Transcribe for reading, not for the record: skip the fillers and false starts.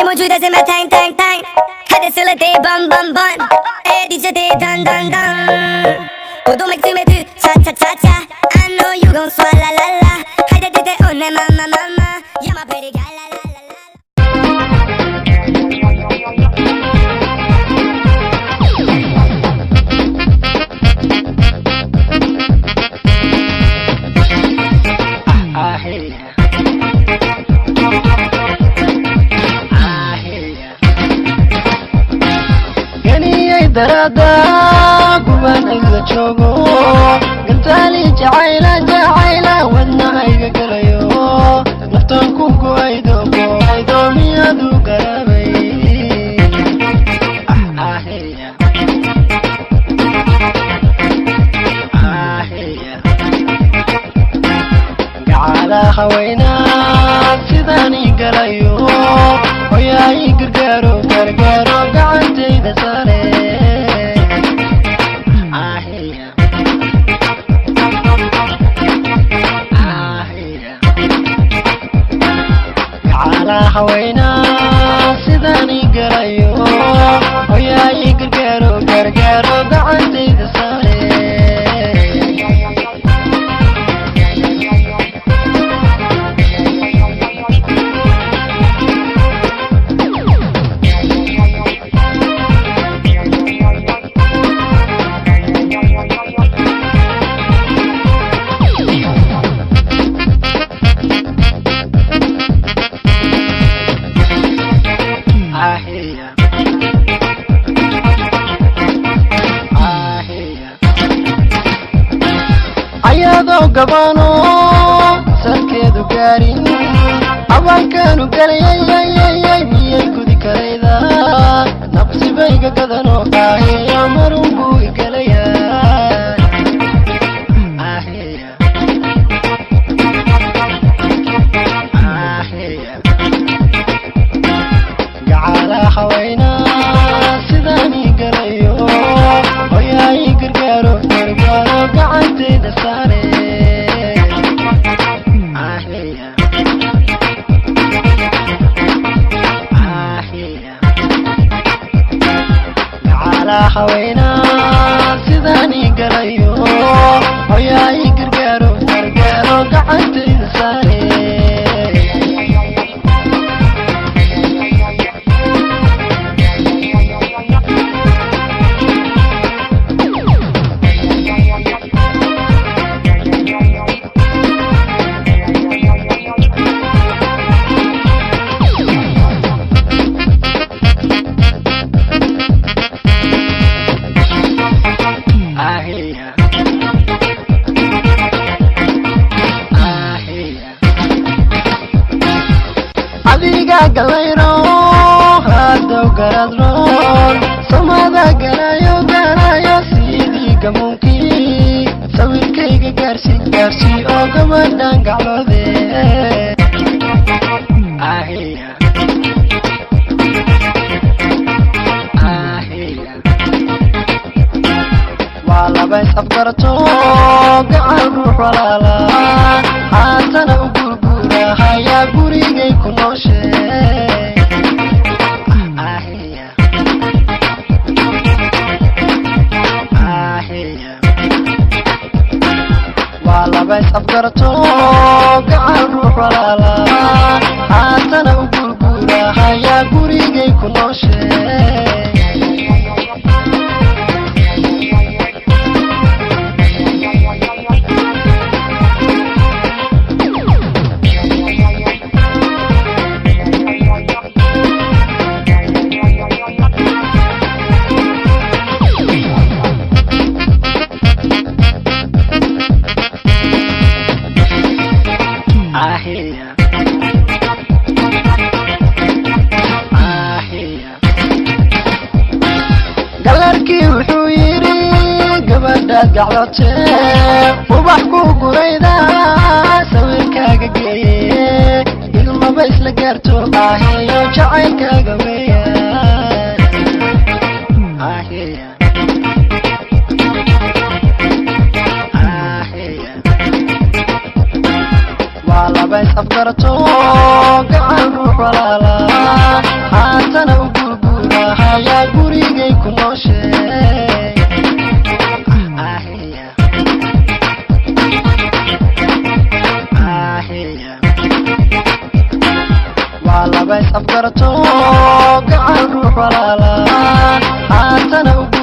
मौजूद है मैं thank thank thank हद सिलते बम बम बम ए डीजे दे done done done उदो में तुम्हें तू चा चा चा चा I know you gon' swallow la la hi they they oh na mama mama yeah my pretty girl la la la la. Ganiyay darada kuban iga joogo gantaali jacayla jacayla wadnahayga galayo naftan ku go'aydo go'aydo miyadu garaabay. Gacala haweynaa sidaan ii galayo hoyaa ii gargaaro gargaaro gacantayda saare. Gacala haweynaa sidaan ii galayo hoyaa ii gargaaro gargaaro gacantayda saare. Ayadoo gabano salkeedu gaarin abaalkaanu galayayayayay miyay gudi karayda nabsibayga gadano aheya marun buu igalayaa. Gacala haweynaa sidaan ii galayo hoyaa ii gargaaro gargaaro gacantayda saare. Gacala haweynaa sidaan ii galayo hoyaa ii gargaaro gargaaro gacantayda saare. Adiga galayro haddow garadroon samada galayo galayo sidii gamuunkii sawirkayga gaarsi gaarsi oo gabadhan gacloode. Waa laba is afgarato gacan ruux walaala haatana u gurguura hayaa gurigay ku nooshe. Waa laba is afgarato gacan ruux walaala haatana u gurguura hayaa gurigay ku nooshe. Galarkii wuxuu yidhi gabadhaad gaclotee ubax ku gurayda sawirkaaga geeye ilmaba isla gaarto aheyo jacaylkaaga weeyaan. Waa laba is afgarato gacan ruux walaala. Afgarato gacan ruux walaala haatana u.